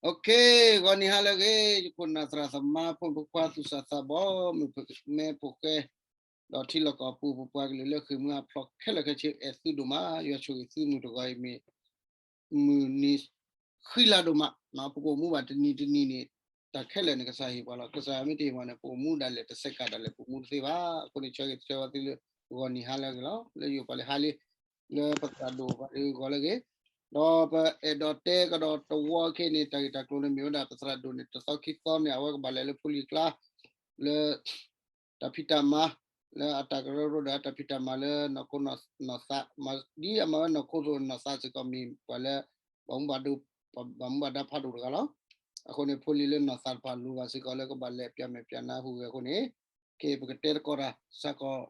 ဂီၤနံၤဟါလၢအဂ့ၤ ယခိၣ်နၢ်သရၣ်သမါ ဖိမုၣ်ဖိခွါ သူၣ်စၢ်သးဘီ မုၣ်မဲဖိဃဲ ဒီးထံလီၢ်ကီၢ်ပူၤ ပပှၤကလုာ်လၢဃ့ၢ်မှံဟးဖျိးခဲလၢာ်ခဲဆ့ အဲၣ်သုဒိၣ်မး ယွၤဆိၣ်ဂ့ၤသုမုၢ်တဂီၤအံၤမ့ၢ် မုၢ်နံၤဃံလၤဒိၣ်မး, ပကအိၣ်မူဘၣ်တနံၤတနံၤန့ၣ် တၢ်ခဲလၢာ်န့ၣ် ကစၢ်ဟ့ၣ်ပှၤလီၤ. ကစၢ်မ့ၢ်တဟ့ၣ်ပှၤန့ၣ် ပအိၣ်မူဒၣ်လဲာ်တစဲးကးဒၣ်လဲာ် ပအိၣ်မူတသ့ဘၣ်. အဃိန့ၣ် ဆၢဂ့ၤဆၢဝါသုလၢဂီၤနံၤဟါလၢအဂ့ၤလီၤ. လၢယအိၣ်ပှၤလၢဟါလံ လၢပသရၣ်ဒိၣ်ပှၤဒုးဂီၤလၢအဂ့ၤ, ဒီးပအဲၣ်ဒိးတဲကဒီးတဝီခဲအံၤန့ၣ် တၢ်ဂ့ၢ်တၢ်ကျိၤန့ၣ် မ့ၢ်ဝဲဒၣ်ပသရၣ်ဒိၣ်န့ၣ် တသီခံသီန့ၣ် အဝဲကဘၣ်လဲၤလၢဖိလံၤကျါ လၢ တၢ်ဖံးတၢ်မၤ လၢအတၢ်ကရၢကရိဒီးအတၢ်ဖံးတၢ်မၤလၢနီၢ်ခိနီၢ်သး ဒ်အမၤဝဲနီၢ်ခိနီၢ်သးစ့ၢ်ကီးမ့ၢ်ပှၤလၢ ဘၣ်မူဘၣ်ဒါဖးဒိၣ်တဂၤလီၤ. အဃိန့ၣ် ဖိလံၤလၢနီၢ်သးတဖၣ်လိၣ်ဘၣ်စ့ၢ်ကီးလၢကဘၣ်လဲၤပၠးမဲာ်ပၠးနါဟူးဂဲၤအဃိန့ၣ် က့ၤပကတဲသကိးတၢ် စးကီး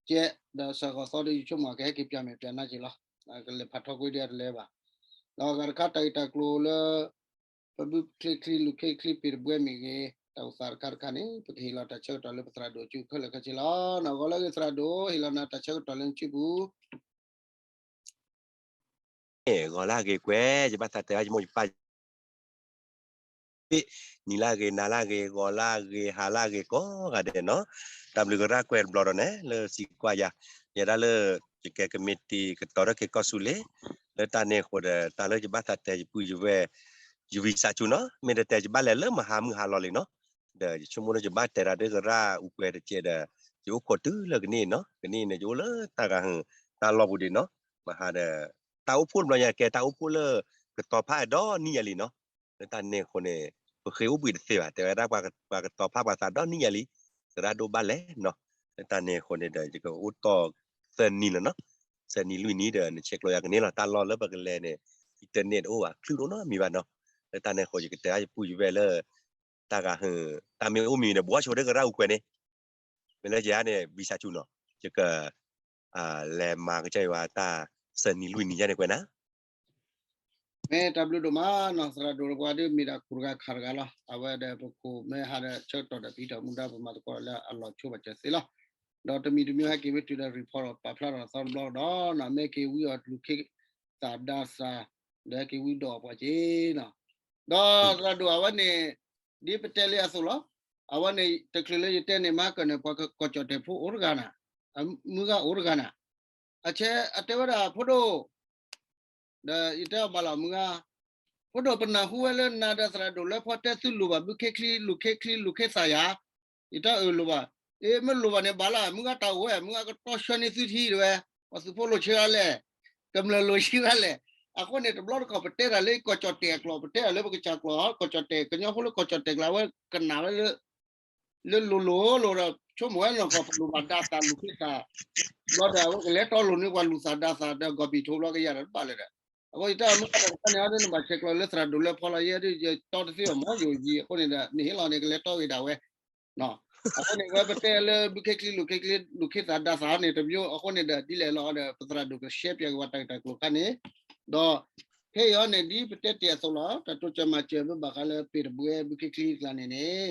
ကဲ ဒီးစးကီးသီဒီးယဆိကမိၣ်ကဟဲက့ၤပၠးမဲာ်ပၠးနါက့ၤလီၤ. ကလဲၤဖးထီကွ့ဒ်အတလဲၤဘၣ်. ဒီးအဂၤတခါတၢ်ဂ့ၢ်တၢ်ကျိၤလၢ ပဘုချ့ချံလူၤခ့ချံပ့ၤတဘှဲမ့ၢ်ဂ့ၤ တၢ်အိၣ်သးတခါတခါန့ၣ် ပကဟ့ၣ်လီၤတၢ်ဆၢကတီၢ်လၢပသရၣ်ဒိၣ်အစုခဲလၢာ်ခဲဆ့လီၤ. ဂီၤလၢအဂ့ၤသရၣ်ဒိၣ် ဟ့ၣ်လီၤနၤတၢ်ဆၢကတီၢ်လၢနစုပူၤ ဂီၤလၢအဂ့ၤကွဲး ယဘၣ်သးတဲဘၣ်ယမိၢ်ယပၢ် နံၤလၢအဂ့ၤ နၤလၢအဂ့ၤ ဂီၤလၢအဂ့ၤ ဟါလၢအဂ့ၤကိးဂၤဒဲးနီၤ, တၢ်ဘျုးကရၢကွဲးတဘျီဒီးန့ၣ် လၢစံးကွၢ်ယၤ ယဲဒၣ်လၢ ယကဲကမံးတံာ်ကတီၤထီၣ်က့ၤကီၢ်ဆူၣ်လ့ၣ်, လၢတၢ်န့ၣ်အဃိဒီး တၢ်လၢယဘၣ်သးတဲယပုၢ်ယဝဲၢ် ယဝံသးစူၤနီၤ, မ့ၢ်တတဲယဘၣ်လဲၤလၢမဟါမုၢ်ဟါလီၤလံနီၤ, ဒီးယဆိကမိၣ်လၢယဘၣ်တဲတၢ်ဒီးကရၢအူကွဲးတကဲးဒီး ယအိၣ်ခိးတုၤလၢကန့ၣ်နီၤ, ကန့ၣ်န့ၣ် ယအိၣ်လၢတၢ်ဂၤဟုၣ် တၢ်လီၢ်ပူၤဒံးနီၤ, မဟါဒီး တၢ်အိၣ်ဖှိၣ်တဘျီညါကဲတၢ်အိၣ်ဖှိၣ်လၢ ကတီၤဖးဒီနံၣ်ယၤလံနီၤ, လၢတၢ်န့ၣ်အဃိန့ၣ် ပဃ့အိၣ်ဘှံးတသ့ဘၣ်, တဲဝဲဒၣ်ပှၤကတီၤဖးပှၤသးဒီနံၣ်ယၤလံ, သရၣ်ဒိၣ်ဘၣ်လဲၣ်နီၤ, လၢတၢ်န့ၣ်အဃိန့ၣ်ဒီး ယကအိၣ်တီၢ်သၢနံၤလီၤနီၤ, သၢနံၤလွံၢ်နံၤဒီး နဆဲးကျိးယၤကန့ၣ်လီၤ, တၢ်လီၢ်လၢပကလဲၤန့ၣ် internet တအိၣ်ဘၣ်ချုးတအိၣ်နီတမံၤဘၣ်နီၤ, လၢတၢ်န့ၣ်အဃိ ယကတဲဒၣ်ယပုၢ်ယဝဲၢ်လၢ တၢ်ဂၤဟုၣ် တၢ်မ့ၢ်အိၣ်မံၤဒီး ဘှီဆိဒၣ်ကရၢအူကွဲးန့ၣ် မ့ၢ်လၢယၤန့ၣ် ဝံသးစူၤနီၤ, ယက လဲၤမၤကစၢ်ယွၤတၢ် သၢနံၤလွံၢ်နံၤယါန့ၣ်ကွဲးနၤ, မ့ၢ်တၢ်ဘျုးဒိၣ်မးနီၤ, သရၣ်ဒိၣ်ပှၤဒ်မ့ၢ်ဒၣ်ခိၣ်တဂၤခးတဂၤလီၤ, အဝဲဒီးပခိၣ်မ့ၢ်ဟးဒီးဆၢကတီၢ်ဒီးပဟံးထီၣ်မူဒါ ပမၤသကိးလၢအလီၤဆိဘၣ်စၢၤသ့လီၤ, ဒီးတမံၤတမံၤဟဲက့ၤမ့ၢ်တုၤဒီး report ဒီးပာ်ဖျါထီၣ်သီတဘျီကဒီးနီၤ, မ့ၢ်က့ၤဝံအီၤလူၤခ့သးဒါသး ဒီးက့ၤဝံဒီးပှၤက့ၤနီၤ, ဒီးသရၣ်ဒိၣ်အဝဲန့ၣ် ဒ်ပတဲလံအသိးလီၤ, အဝဲန့ၣ် တချုးလၢယတဲန့ၣ် မၤကၢၢ်န့ၣ် ပှၤကီၢ်ကၠီၣ်တဲာ်ဖိအိၣ်တဂၤနၤ, မုၢ်ဂၤအိၣ်တဂၤနၤ, အဆဲးအတဲဝဲဒၣ်ဖိဒိၣ် ဒီးယတဲအီၤဘၣ်လီၤမုၢ်ဂၤ, ဖိဒိၣ်ပနၢ်ဟူဝဲလၢနၤဒီးသရၣ်ဒိၣ်လၢဖီတဲသုလိၣ်ဘၣ်ဘုခ့ချံ လူၤခ့ချံ လူၤခ့သးယၤ, ယတၢ်အၢၣ်လိၣ်ဘၣ်, အ့ မ့ၢ်လိၣ်ဘၣ်န့ၣ်ဘၣ်လီၤ မုၢ်ဂၤတၢ်အိၣ်ဝဲ မုၢ်ဂၤကတီၢ်ဆှၢန့ၢ်သုထံတဲဝဲ, ပှၤသုးဖိလိာ်ဆံးရလဲၣ်, ကမျၢၢ်လိာ်ဆံးရလဲၣ်, အဃိန့ၣ် တဘျီတခီၣ်ပတဲတၢ်လၢကီၢ်ကၠီၣ်တဲာ်အကျိာ် ပတဲတၢ်လၢပကစၢ်ကျိာ် ကီၢ်ကၠီၣ်တဲာ် ကညီဖိလၢကီၢ်ကၠီၣ်တဲာ်ကျါ အဝဲကနၣ်ဝဲလၢ လၢလိၤလိၤလိၤဒီး ဆိကမိၣ်ဝဲနီၢ်ကီၢ်ပလိၣ်ဘၣ်ဒါသးလူၤခ့သး, ဘျီဒီး အဝဲကလဲၤတီလိၤန့ၢ်ပှၤလူၤသးဒါသးဒီး ဂီၤဘံၣ်ထိဘျီကယၤဒီးတဘၣ်လၢၤဒီး, အဃိယတၢ်မုၢ်ကီၢ်န့ၣ် အါန့ၣ်အါန့ၣ် နဘၣ်ဆဲးကျိးလၢသရၣ်ဒိၣ်လၢဖီလီၤ ယဲဒၣ်ယတီတသ့ဘၣ်မ့ၢ်ယိၤယံၤ အဃိန့ၣ်ဒီး နဟ့ၣ်လီၤန့ၣ် ကလဲၤတီဂ့ၤဒၣ်ဝဲ အဃိန့ၣ် ဝဲပတဲလၢ ဘုခ့ချံ လူၤခ့ချံ လူၤခ့သးဒါသးန့ၣ် တမံၤ အဃိန့ၣ်ဒီး ဒ်လဲၣ်လီၤဒီး ပသရၣ်ဒိၣ်ကရှဲပၠးက့ၤပှၤတၢ်ဂ့ၢ်တၢ်ကျိၤခါန့ၣ်, ဒီး ခဲအံၤအီၤန့ၣ် ဒ်ပတဲတ့ၢ်အသိးလီၤ တၢ်တိစၢၤမၤစၢၤမ့ၢ်ဘၣ်ဃးလၢပ့ၤတဘှဲ ဘုခ့ချံအကျါန့ၣ်န့ၣ်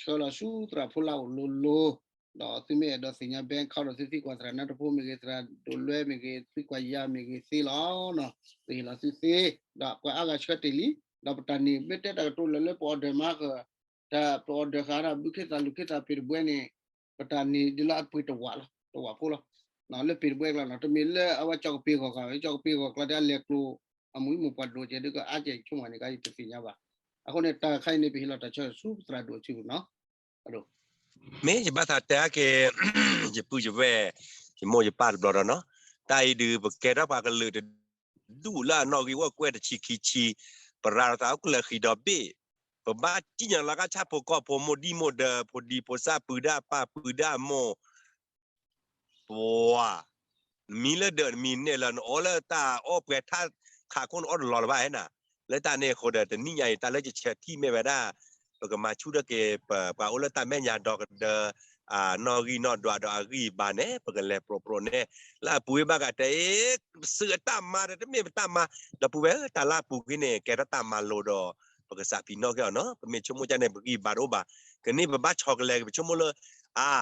ဆှၢလီၤဆူသရၣ်ဖိလၢအိၣ်လိၤလိၤ, ဒီးသုမ့ၢ်အဲၣ်ဒိးသ့ၣ်ညါ ဘဲခီဒီး သုသံကွၢ်သရၣ်နါတဖိမ့ၢ်ဂ့ၤ သရၣ်ဒိၣ်လွဲမ့ၢ်ဂ့ၤ သုကွၢ်ယၤမ့ၢ်ဂ့ၤသ့လီၤ. ပဟ့ၣ်လီၤသုသ့, ဒီးပှၤအါဂၤဆှၢတ့ၢ်လံ, ဒီးပတၢ်န့ၣ် မ့ၢ်တဲတၢ်ကတိၤလၢ လၢပ order မၤဃၢၤ, တၢ်ပ order ဃာ်ဒၣ် ဘုခ့သးလူၤခ့သးပ့ၤတဘှဲန့ၣ်, ပတၢ်န့ၣ်ဒ်လၢအပှ့ၤတဝာ်လီၤ, တဝာ်ဖိလီၤ. လၢပ့ၤတဘှဲကျါလီၤ, တမ့ၢ်လၢအဝဲကၠီၣ်ကပ့ၤဂီၢ်ကျါ, ကၠီၣ်ကပ့ၤဂီၢ်ကျါ တၢ်လဲၤကျိၤ အမုၢ်မုၢ်ပှၢ်ဒိၣ်ကဲဒ်ကအါကဲဆိကမိၣ်န့ၣ် ကယတသ့ၣ်ညါဘၣ်. အဃိန့ၣ် တၢ်ခါအံၤန့ၣ် ပဟ့ၣ်လီၤတၢ်ဆၢဂ့ၤဆူပသရၣ်ဒိၣ်အစုပူၤနီၤ. မ့ၢ်ယဘၣ်သးတဲအါက့ၤ ယပုၢ်ယဝဲၢ် ယမိၢ်ယပၢ်တဘျီဒီးနီၤ, တၢ်အံၤဒုး ပကဲထီၣ်ပှၤကလုာ်တဒူၣ်လၢအနီၣ်ဂံၢ်အိၣ်ကွဲၢ်တဆံခံဆံ, ပရၤလီၤသးအိၣ်ကလၢာ်ဃံဒီဘ့ၣ်, ပဘၣ်ကံၣ်ညါလီၤကဆၣ်ဖိကီၢ်ဖိ မိၢ်ဒံၣ်မိၢ်ဒၢ ဖိဒံဖိသၣ် ပုၢ်ဒၣ်ပၢ် ပုၢ်ဒၣ်မိၢ် ပှၤ မံလၢဒၢးတမံၤနဲၣ်လၢနအီၣ်လၢတၢ်အီၣ်ပှဲၤထးခးခိၣ်နအီၣ်တလီၤလၢၤဘၣ်ဧါနၤ, လၢတၢ်န့ၣ်အဃိဒီး တနံၣ်ညါအံၤ တၢ်လၢယဆၢထံၣ်မ့ၢ်ဝဲဒၣ် ပကမၤဆူၣ်ထီၣ်က့ၤ ပပှၤအိၣ်လၢတၢ်မဲာ်ညါဒီကဒၢ နီၣ်ဂံၢ်နီၣ်ဒွးဒီးအဂံၢ်အဘါန့ၣ် ပကလဲၤပြိးပြိးန့ၣ် လၢအပူၤဝဲဘၣ်ဂၤတဲ ပစုးအတၢ်မၤဒီး တမ့ၢ်ပတၢ်မၤ ဒီပုၢ်ဝဲၢ် တၢ်လၢအပူၤကွံာ်န့ၣ် ကဲထီၣ်တၢ်မၤလိာ်ဒီး ပကစးဖံးနီၣ်က့ၤအီၤနီၤ, ပမ့ၢ်ဆိကမိၣ်ကန့ၣ် ပဂံၢ်ဘါတအိၣ်ဘၣ်, ကန့ၣ်ပဘၣ်ဆီတလဲက့ၤ ပဆိကမိၣ်လၢ အါ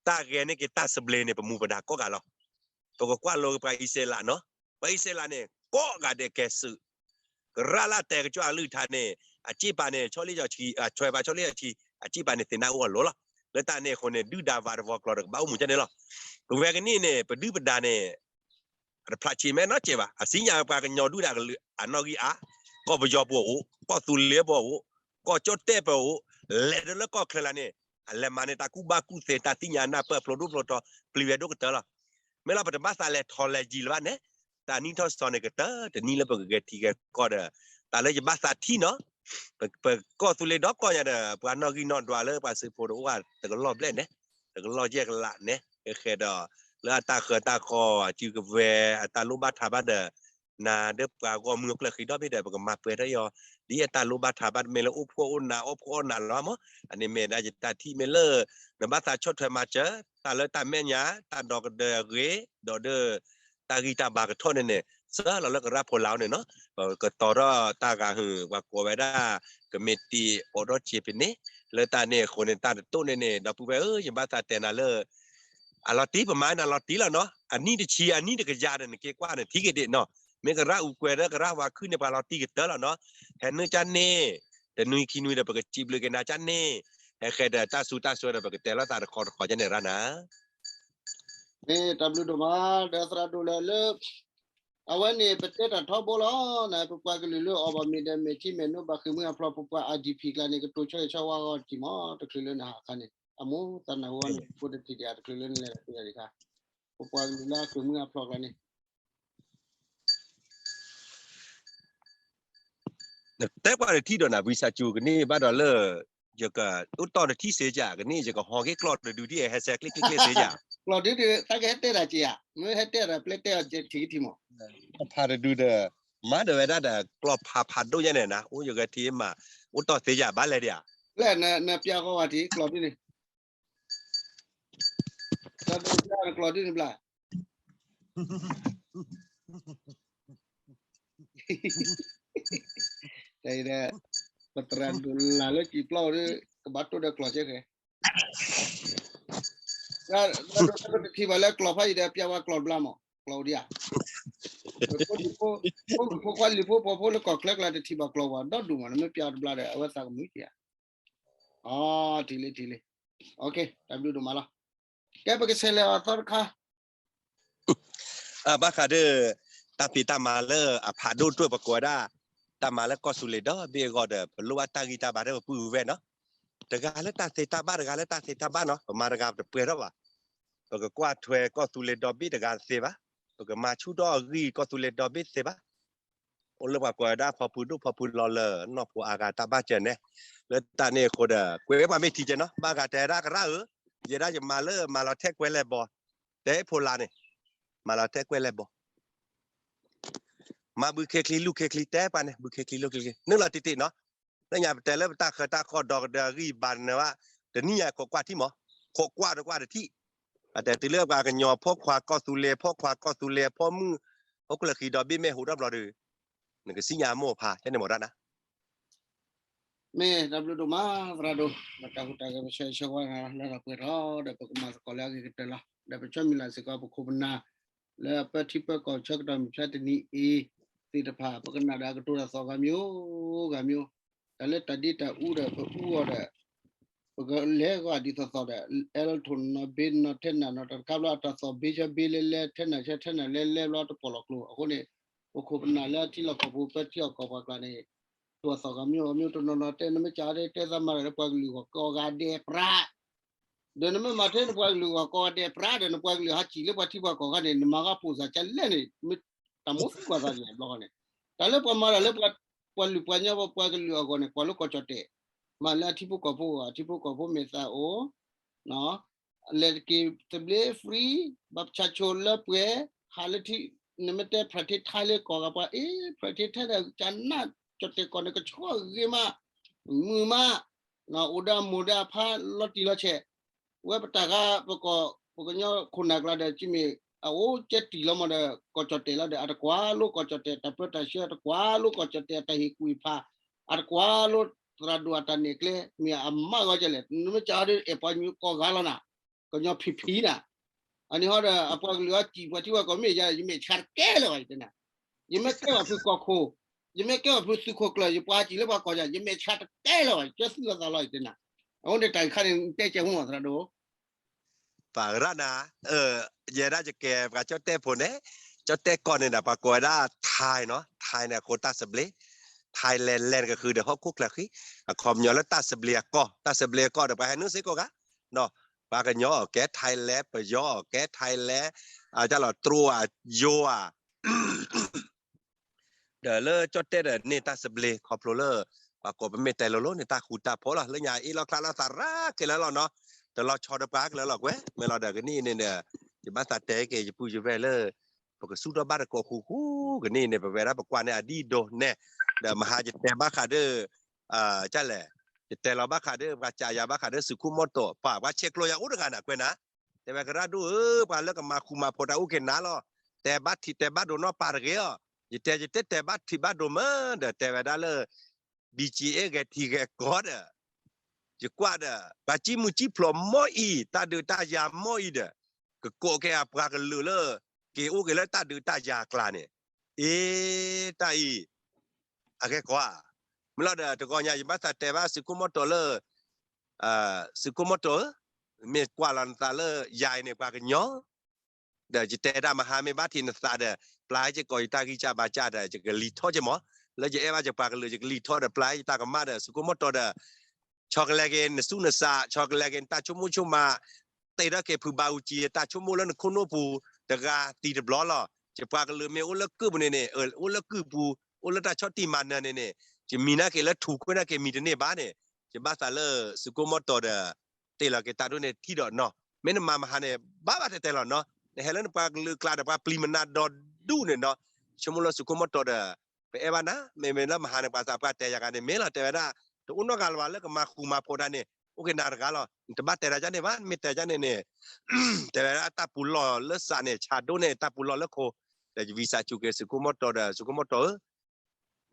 တၢ်ဂဲၤန့ၢ်က့ၤတၢ်သဘျ့န့ၣ် ပမူပဒါကိးဂၤလီၤ. ပကကွၢ်လိပှၤအံၣ်စရ့လးနီၤ, ပှၤအံၣ်စရ့လးန့ၣ် ကိးဂၤဒဲးကဲစုး, ကရၣ်လၢတဲာ်ကစီၣ်အကလုၢ်ကထါန့ၣ် အစ့ပာ်န့ၣ် ဆီလ့ၣ်ဆီဆှံ အထွဲပာ်ဆီလ့ၣ်ဆီဆှံ အစ့ပာ်န့ၣ်သ့ၣ်နၢ်အိၣ်အလိၤလီၤ. လၢတၢ်န့ၣ်အဃိန့ၣ် ဒုၣ်ဒါဝးတဝီကျိာ်ဒီးကဘၣ်အိၣ်မူကန့ၣ်လီၤ. ပဝဲကန့ၣ်န့ၣ် ပဒုၣ်ပဒါန့ၣ် တဖျးဆံးမဲာ်နီတစဲးဘၣ်. အစံၣ်ညီၣ်ပှၤကညီဒုၣ်ဒါကလုာ်အနီၣ်ဂံၢ်အါ, ကီၢ်ပယီၤပအိၣ်, ကီၢ်သူလ့ၤပအိၣ်, ကီၢ်ကၠီၣ်တဲၣ်ပအိၣ်, လဲၤဒီးလၢကီၢ်ချၢလၢ်န့ၣ် အလဲၤမၤန့ၢ်တၢ်ကူၣ်ဘၣ်ကူၣ်သ့ တၢ်သ့ၣ်ညါနၢ်ပၢၢ်ဖျိဒိၣ်ဖျိထီ ပျံၤဝဲဒိၣ်ကတၢၢ်လီၤ. မ့ၢ်လီၤပတဘၣ်သးလဲၤထီၣ်လဲၤယံၤလၢၤဘၣ်န့ၣ် တၢ်နံၣ်ထီၣ်စီၤန့ၣ်ကတၢၢ် တနံၣ်လၢပကဂဲၤထံဂဲၤကီၢ်ဒီး တၢ်လၢယဘၣ်သးထံၣ်နီၤ ပကီၢ်သူလ့ၤဒီကီၢ်ညါဒီး ပှၤနီၣ်ဂံၢ်နီၣ်ဒွးလၢပှၤသုးဖိတအိၣ်ဘၣ် တကလီၢ်ဘျဲၣ်န့ၣ်, တကလီၢ်ယဲၢ်ကလးန့ၣ်, ဃဲဃဲဒီး လၢအတၢ်ဃၢၤတၢ်ဃီ အစုကဝဲၤ အတၢ်လိၣ်ဘၣ်ထးဘၣ်ဒီး နၤဒီးပှၤဂီၢ်မုၢ်အကျၢၢ်ဃံဒီဘ့ၣ်ဒီး ပကမၤပှဲၤထီၣ်အီၤ ဒ်အတၢ်လိၣ်ဘၣ်ထးဘၣ် တမ့ၢ်လၢအိၣ်ဖှီၣ်အိၣ်နး အိၣ်ဖှီၣ်အိၣ်နးလီၤမး, အန့ၣ်မ့ၢ်ဒၣ်ယတၢ်ထံၣ်မ့ၢ်လၢ နဘၣ်သးဆီၣ်ထွဲမၤစၢၤ တၢ်လၢတၢ်မဲာ်ညါ တၢ်ဒီကဒၢၤအဂ့ၤ ဒီးဒၢ တၢ်ဂံၢ်တၢ်ဘါကထီၣ်န့ၣ်န့ၣ် စၢလီၤလၢကရၢဖိလၢ်အအိၣ်န့ၣ်နီၤ, ပကတီၤထီၣ်တၢ်ဂၤဟုၣ် ပှၤကိးဝဲဒၣ် ကမံးတံာ်အိးထီၣ်စ့ဖဲန့ၣ်, လၢတၢ်န့ၣ်အဃိန့ၣ် တၢ်တတိၢ်န့ၣ်န့ၣ် ဒီပုၢ်ဝဲၢ်ဧၢ ယဘၣ်သးတဲနၤလၢ အလီၤတံၢ် ပမၤနၤလီၤတံၢ်လီၤနီၤ, အနံၣ်တဆံ အနံၣ်တကယၤဒီး နက့ၤကွၢ်န့ၣ် ထံၣ်က့ၤဒံးနီၤ, မ့ၢ်ကရၣ်အူကွဲၤဒီးကရၣ်ဝါခုၣ်န့ၣ် ပှၤလီၤတံၢ်ကတၢၢ်လီၤနီၤ, ဟဲနုာ်ကၢ်န့ၣ် တနွံခံနွံဒီး ပကစံးဘျုးက့ၤနၤကၢ်န့ၣ်, ဟဲဃဲဒီးတၢ်စူၤတၢ်စူၤဒီး ပကတဲလိာ်သးတခီတခီကန့ၣ်ရၣ်နၤ မ့ၢ်တၢ်ဘျုးဒိၣ်မး ဒီးသရၣ်ဒိၣ်လၢလၢ အဝဲန့ၣ် ပတဲတၢ်ထီဘိလီၤ, ပပှၤကလုာ်လၢအီၣ်ဘၣ်မ့ၤဒီး မဲာ်ထံမဲာ်နိဘၣ်ဃ့ၢ်မှံဟးဖျိး ပပှၤ I D P ကျါန့ၣ် ကတိၤဆၢဂ့ၤဆၢဝါဂီၤတံၢ်မး တချုးလၢနဟးခါန့ၣ် အမိၢ်သးနၢ်ဟူန့ၣ် ဖိတထံၣ်ဒံး တချုးလၢနလဲၤတၢ်သ့ၣ်တခါ, ပပှၤကလုာ်လၢအဃ့ၢ်မှံဟးဖျိးကျါန့ၣ် နတဲပှၤတထံၣ်ဒီးနၤ ဝံစးစူၤကန့ၢ်ဘၣ်ဒီးလၢ ယကအိၣ်တီၢ်တထံၣ်စ့ယၤ ကန့ၢ်ယကဟီၣ်က့ၤကျီၢ်တဒုဒ်အဟဲစဲးကျ့ကျ့ကျ့စ့ယၤ, ကျီၢ်ဒုဒုး သးကဟဲတဲတၢ်က့ၤဧါ, မ့ၢ်ဟဲတဲတၢ်ပျဲတဲအီၤကဲထံၣ်ကထံၣ်မး, ဖးတဒုဒီး မၤဒီးဝဲဒၣ်ဒီးကျီၢ်ဖးဖးဒိၣ်ညါန့ၣ်နၤ အိၣ်ယဂဲၤထံမး အိၣ်တီၢ်စ့ယၤဘၣ်လဲၣ်ဒံးဧါ, လၢနပျဲဃီဝဲထံၣ်ကျီၢ်ဒုန့ၣ် တၢ်ဒိၣ်ပျဲနကျီၢ်ဒ်န့ၣ်ဘျါ, တၢ်အံၤဒီး ပသရၣ်ဒိၣ်လၢ်လၢစံာ်ပျီဒီး ကဘၣ်တိၢ်ဒီးကျီၢ်ကဲဃဲ, တၢ်ဒိၣ်တထံၣ်ဘၣ်လၢကျီၢ်ဖးအံၤဒီး ပျဲဝဲကျီၢ်တဘျါမး ကျီၢ်ဒံးဧါ, ဖိ ဖိမုၣ်ဖိခွါလံၤဖိပိာ်ဖိလၢကီၢ်ချၢကျါတထံၣ်ဘၣ်ကျီၢ်ဝဲ ဒီဒူၣ်မး နမ့ၢ်ပျဲအီၤတဘျါဒီး အဝဲသးကမုာ်က့ၤဧါ, အထံၣ်လံထံၣ်လံ, တၢ်ဘျုးဒိၣ်မးလီၤ, ကဲပကဆဲးလဲၤအီၤသီတခါ ဘၣ်ဃးဒီး တၢ်ဖံးတၢ်မၤလၢအဖးဒိၣ်တၢၢ်ပကိးဝဲဒၣ် တၢ်မၤလၢကီၢ်သူလ့ၤဒီဘ့ၣ်အဂီၢ်ဒီး ပလိၣ်ဘၣ်တၢ်ဂံၢ်တၢ်ဘါဒီးပပုၢ်ဝဲၢ်နီၤ, တဂၤလၢတၢ်သ့တၢ်ဘၣ် တဂၤလၢတၢ်သ့တၢ်ဘၣ်နီၤ, ပမၤတဂၤတပှဲၤထီၣ်ဘၣ်, ပကကွၢ်ထွဲကီၢ်သူလ့ၤဒီဘ့ၣ်တဂၤသ့ဘၣ်, ပကမၤဆူၣ်ထီၣ်အဂံၢ်ကီၢ်သူလ့ၤဒီဘ့ၣ်သ့ဘၣ် အိၣ်လၢပှၤကိးဝဲဒၣ်ဖီဖုဒိၣ်ဖီဖုလီၤလၢ နီၢ်ဖိအါဂၤတၢ်ဘၣ်စၢၤန့ၣ်, လၢတၢ်န့ၣ်အဃိဒီး ကွဲးပှၤမ့ၢ်ထံၣ်ကဲနီၤ, ဘၣ်ဂၤတဲဒၣ်ကရၣ်ဧၢ, ယဲဒၣ်ယမၤလၢမၤလီၤထဲကွဲလဲၣ်ဘီ, တဲဖိလါန့ၣ်, မၤလီၤထဲကွဲလဲၣ်ဘီ, မၤဘုခ့ချံလူခ့ချံတဲပှၤန့ၣ် ဘုခ့ချံလူခ့ချံ နုာ်လီၤတံၢ်တံၢ်နီၤ, လၢညါပတဲလၢပတၢ်ဃၢတၢ်ဃီဒီးကဒၢအဂံၢ်ဘါန့ၣ်ဝဲ, တနံၣ်ညါခိးကွၢ်ထံၣ်မး, ခိးကွၢ်တကွၢ်တထံၣ်, အတဲတုၤလၢပှၤကညီဖီၣ်ခွါကီၢ်သူလ့ၤ ဖီၣ်ခွါကီၢ်သူလ့ၤအဖီမုၣ်, ဟီၣ်ခိၣ်လၢဃံဒီဘ့ၣ်မ့ၢ်ဟူးထီၣ်ဘျီဒီး နကစံၣ်ညါမိၢ်ဖး ကဲန့ၣ်မ့ၢ်ဒၣ်နၤ မ့ၢ်တၢ်ဘျုးဒိၣ်မး သရၣ်ဒိၣ်, ဒီးတၢ်ဟူးတၢ်ဂဲၤပဆၢဂ့ၤဆၢဝါနၤလၢတၢ်ပှဲၤထီၣ်ဒီး ပကမၤသကိးလၢအဂ့ၤကတၢၢ်လီၤ. ဒီးပဆၢမုၢ်လၢ်စ့ၢ်ကီး ပခိၣ်ပနၢ် လၢအပၢထံပၢကီၢ်ဆၢကတီၢ်မုၢ်ဆါတနံၤအံၤသ့ၣ်တဖၣ် ပကနၣ်ဒီးအကတိၤတၢ်သီၣ်ဂၤမံၤဧိၤဂၤမံၤဧိၤ, တၢ်လၢတၢ်ဒ့တၢ်အူဒီးပအူအီၤဒီး ပကလဲၤဂီၤဒ်သိးသိးဒီး အဲလ်ထိၣ်နီၤဘ့နီၤထဲနၢ်နီၤ တၢ်တခါဘျီအတၢ်သီၣ်ဘ့ဆၢဘ့လဲလဲ ထဲနၢ်ဆၢထဲနၢ်လဲလဲဘျီတပီၢ်လီၤကျိၤ အဃိန့ၣ် ပခိၣ်ပနၢ်လၢအထံလီၢ်ကီၢ်ပူၤ ပၢထံအီၣ်ကီၢ်ပှၤကျါန့ၣ် တိၢ်သီၣ်ဂၤမံၤဧိၤဂၤမံၤဧိၤ တနီၤနီၤတဲ နမ့ၢ်ကးဒဲတဲသးမၤတၢ်လၢပှၤကလုာ်ဂီၢ်ကိးဂၤဒဲးပြး ဒီးနမ့ၢ်မၤထဲန့ၣ်ပှၤကလုာ်ဂီၢ်ကိးဂၤဒဲးပြးဒီး နပှၤကလုာ်ဟးစံၣ်လၢပှၤထံပှၤကီၢ်ခါန့ၣ် နမၤဂီၢ်ပိာ်စၢ်ကလဲၣ်န့ၣ် မ့ၢ်တၢ်မိၣ်သံကွၢ်သးဒ်လဲၣ်ဘျီဃီန့ၣ် တၢ်လၢပှၤမၤတၢ်လၢပှၤလုၢ်ပှၤညီပှၤကလုာ်အဂီၢ်န့ၣ် ကွၢ်လၢကီၢ်ကၠီၣ်တဲၣ် မၤလၢအထံဖိကီၢ်ဖိအဂီၢ် အထံဖိကီၢ်ဖိမ့ၢ်သးအိၣ် လဲၤတက့ၤသဘျ့ free ဘၣ်ဆၣ်ဆိလၢပှဲၤ ဟးလၢထံ နမ့ၢ်တဲ practice ထဲလၢကီၢ်ဂၤပှၤ အ့ practice ထဲဒီး ကနၣ်ကၠီၣ်တဲၣ်ကီၢ်န့ၣ် ကဆှီဂ့ၤမး မုာ်မး အိၣ်ဒီးအမိၢ်ဒီးအဖါလီၤတံၢ်လီၤဆဲး ဝဲပတၢ်ဂၤပကီၢ် ပကညီခိၣ်နၢ်ကျါဒီး ကမ့ၢ် အအိၣ်ကဲတံၢ်လီၤမးဒီး ကီၢ်ကၠီၣ်တဲၣ်လီၤဒီး အတကွၢ်လိကီၢ်ကၠီၣ်တဲၣ်တၢ်ပၢတၢ်ဆှၢ အတကွၢ်လိကီၢ်ကၠီၣ်တဲၣ်အတၢ်ဟ့ၣ်ကူၣ်ဟ့ၣ်ဖး အတကွၢ်လိသရၣ်ဒိၣ်အတၢ်နဲၣ်ကျဲ မ့ၢ်အမးဂီၢ်ကလဲၣ် နမ့ၢ်ကးဒီးအဲၣ်ပှၤကညီကိးဂၤလီၤနၤ ကညီဖံးဖံးနၤ အန့ၣ်ဟီဒီး အပှၤကလုာ်အစံၣ်ပှၤထံပှၤကီၢ်မ့ၢ်ယၤ ယမ့ၢ်ဆါတကဲလၢၤဘၣ်ယတဲနၤ ယမ့ၢ်တဲဘၣ်ဖုကီၢ်ခိၣ် ယမ့ၢ်ကဲအီၤဖုသုးခိၣ်ကျၢၢ် ယပှၤစံးလၢပှၤကိးယၤ ယမဲာ်ဆှးတကဲလၢၤဘၣ် ကၢသုးလိာ်သးလီၤယတဲနၤ, အဃိန့ၣ်တၢ်အံၤခါန့ၣ် နတဲကဲမ့ၢ်သရၣ်ဒိၣ် ပှၤရၣ်နၤ, ယဲဒၣ်ယကဲပှၤကၠီၣ်တဲၣ်ဖိန့ၣ်, ကၠီၣ်တဲၣ်ကီၢ်န့ၣ်ဒီး ပှၤကိးဝဲဒၣ် Thai နီၤ, Thai န့ၣ်အဃိတၢ်သဘျ့, Thailand လဲၤကဃုဒီးဟီၣ်ခိၣ်ချၢဃံ, အခီပညီလၢတၢ်သဘျ့အကီၢ်, တၢ်သဘျ့အကီၢ်ဒီး ပှၤဟဲနုာ်စ့ၢ်ကီးဂၤ, ဒီးပှၤကညီအီၤကဲ Thailand, ပယီၤအီၤကဲ Thailand, တၢ်လီၤတြိဧါ, ယိၤဧါ ဒီးလၢကၠီၣ်တဲၣ်ဒီးန့ၢ်တၢ်သဘျ့ခီဖျိလၢ ပှၤကိးပမ့ၢ်တဲလိၤလိၤန့ၣ် တၢ်ဃူတၢ်ဖိးလီၤ, လၢညါအ့ၣ်လီၤချါလီၤသးရၣ်က့ၤလၢလီၤနီၤ, တလီၤဆီဒီးပှၤကလၢလီၤကွဲ, မ့ၢ်လီၤဒီးကနံၣ်အံၤန့ၣ်ဒီး ယဘၣ်သးတဲက့ၤယပုၢ်ယဝဲၢ်လၢ ပကစူၢ်ထီၣ်ဘၣ်တကိးဃူဃူကနံၣ်အံၤန့ၣ် ပဝဲဒၣ်ပကွၢ်န့ၢ်အဒံၣ်ဒိးနဲၣ်, ဒီးမဟါယတဲဘၣ်ဃးဒီး ကလဲၣ်, ယတဲလီၤဘၣ်ဃးဒီး ပှၤစံးယၤဘၣ်ဃးဒီးသုးခိၣ်မီၢ်တီၢ် ပှၤဆဲးကျိးယၤအိၣ်တဂၤနၤကွဲးနၤ, တဲဝဲကရၣ်ဒိၣ်ဧၢ ပှၤလၢကမၤဃူမၤဖိးတၢ်အိၣ်က့ၤနၤလီၤ, တဲဘၣ်ထံးတဲဘၣ်ဒိးနီၢ်ပၤတဂ့ၤအီၤ, ယတဲယတဲတဲဘၣ်ထံးဘၣ်ဒိးမး ဒီးတဲဝဲဒၣ်လၢ ဘံၣ်ကၠံအ့ၣ်ဂဲၤထံဂဲၤကီၢ်ဒီး ယကွၢ်ဒီး ပှၤကံၣ်မုၢ်ကံၣ်ဖျိးမီၢ်အံၤ တၢ်ဒုးတၢ်ယၤမီၢ်အံၤဒီး ကကိးက့ၤအပှၤကလုာ်လၢ က့ၤအိၣ်က့ၤလၢတၢ်ဒုးတၢ်ယၤအကျါန့ၣ်, အ့ တၢ်အံၤ အဂ့ၢ်ကီဧါ, မ့ၢ်လီၤဒီးတဂီၤညါ ယဘၣ်သးတဲဘၣ်သုးခိၣ်မီၢ်တီၢ်လၢ သုးခိၣ်မီၢ်တီၢ်ဧၢ, မ့ၢ်ကွၢ်လီၤနသးလၢယၤအံၤန့ၣ် ပှၤကညီ ဒီးယတဲဒၣ်မဟါမ့ၢ်ဘၣ်ထံးနသးဒီး ပျၢ်က့ၤကိးယတၢ်ဂံၢ်စၢ်ဘါစၢ်ဒီး ယကလံၤထီၣ်က့ၤမး, လၢယအဲၣ်ဘၣ်ယပှၤကလုာ် ယကလံၤထီၣ်ဒီး ပျၢ်ယတၢ်ကမၣ်ဒီး သုးခိၣ်မီၢ်တီၢ်ဒီး ဆီကလဲက့ၤနသူၣ်နသး ဆီကလဲက့ၤနတၢ်ဆိကမိၣ်ဆိကမး, တ့ထီၣ်က့ၤဖုဘၣ်အူကၠံ တၢ်ဆိကမိၣ်လၢနခိၣ်နူာ်ပူၤ တဂၤသံတဘျီလီၤ. ယပှၤကလုာ်မ့ၢ်အိၣ်လၢကုၢ်ပူၤန့ၣ်န့ၣ် အိၣ်လၢကုၢ်ပူၤ အိၣ်လၢတၢ်ဆီၣ်တံၢ်မၤနၢၤန့ၣ်န့ၣ် ယမံၤနာ်က့ၤလၢထူၣ်ကွဲးနာ်က့ၤမံၤတန့ၢ်ဘၣ်န့ၣ်, ယဘၣ်သးလၢသုးခိၣ်မီၢ်တီၢ်ဒီး တ့ၢ်လီၤက့ၤတၢ်ဒိၣ်န့ၣ်ထံၣ်ဒီးနီၤ, မ့ၢ်နမၤမဟါန့ၣ် ဘၣ်ဘၣ်တဲတဲလီၤနီၤ, နဟဲလၢနပှၤကလုာ်ကျါဒီး ပှၤပျံၤမနၤဒီဒူၣ်န့ၣ်နီၤ, ဆိကမိၣ်လၢသုးခိၣ်မီၢ်တီၢ်ဒီး ပအဲၣ်ဘၣ်နၤ, မ့မ့ၢ်လၢမဟါန့ၣ် ပှၤသးပှၢ်တဲယၤဂၤန့ၣ် မ့ၢ်လီၤ တဲဝဲဒၣ် တအိၣ်နီတဂၤလၢၤဘၣ်လၢကမၤဃူမၤဖိးတၢ်န့ၣ် အိၣ်က့ၤနၤတဂၤလီၤ, နတဘၣ်တဲတၢ်ဒ်န့ၣ်ဘၣ်, နမ့ၢ်တဲဒ်န့ၣ်န့ၣ် တဲဝဲဒၣ်တၢ်ပူၤလီၢ်လၢစးန့ၣ် ဆးဒိၣ်န့ၢ်တၢ်ပူၤလီၢ်လၢခိ, ဒီးယဝံသးစူၤက့ၤသုးခိၣ်မီၢ်တီၢ်ဒီး သုးခိၣ်မီၢ်တီၢ်ဧၢ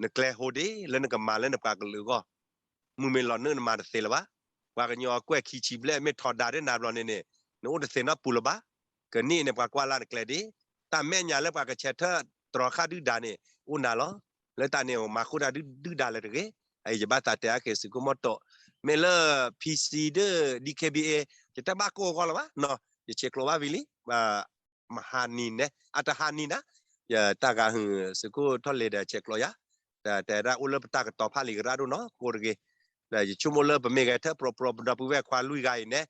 နကျဲဟိဒ်လၢနကမၤလၢနပှၤကလုာ်အဂီၢ်, မုၢ်မ့ၢ်လီၤနုာ်နမၤတသ့လၢၤဘၣ်, ပှၤကညီကွဲၢ်ခံဆံဘျဲၣ် မ့ၢ်ထီဒါဒ်နၤဘျီန့ၣ်န့ၣ် နအိၣ်တသ့နီတပူၤလၢၤဘၣ်, ကနံၣ်အံၤန့ၣ် ပှၤကွၢ်လၢနကျဲဒ်, တၢ်မဲာ်ညါလၢပှၤကဆဲးထၢၣ်တြီဃာ်ဒုၣ်ဒါန့ၣ် အိၣ်နၤလီၤ, လၢတၢ်န့ၣ် မၤဃုာ်တၢ်ဒုၣ်ဒါလၢၤတဂ့ၤ, အံၤယဘၣ်သးတဲအါက့ၤသုးခိၣ်မီၢ်တီၢ်, မ့ၢ်လၢ PC ဒီး DKBA ယတဘၣ်ကိးအဂီၢ်လၢၤဘၣ်နီၤ, ယဆဲးကျိးဘၣ်ဝံၤလံ မဟါနံၤန့ၣ် အတဟါနံၤနၤ, ယတၢ်ဂၤဟုၣ်သုးခိၣ်ထီၣ်လ့ၤဒီးဆဲးကျိးယၤ, ဒီးတဲဒၣ်အိၣ်လၢပတၢ်ကတီၤဖးလံာ်ကရၢဒိၣ်နီၢ်ကိးတဂ့ၤ, ဒီးယဆိကမိၣ်လၢပမ့ၢ်ဂဲၤထၢၣ်ပြီပြီ ပဒီပုၢ်ဝဲၢ်ခွါလွံၢ်ဂၤအံၤန့ၣ်,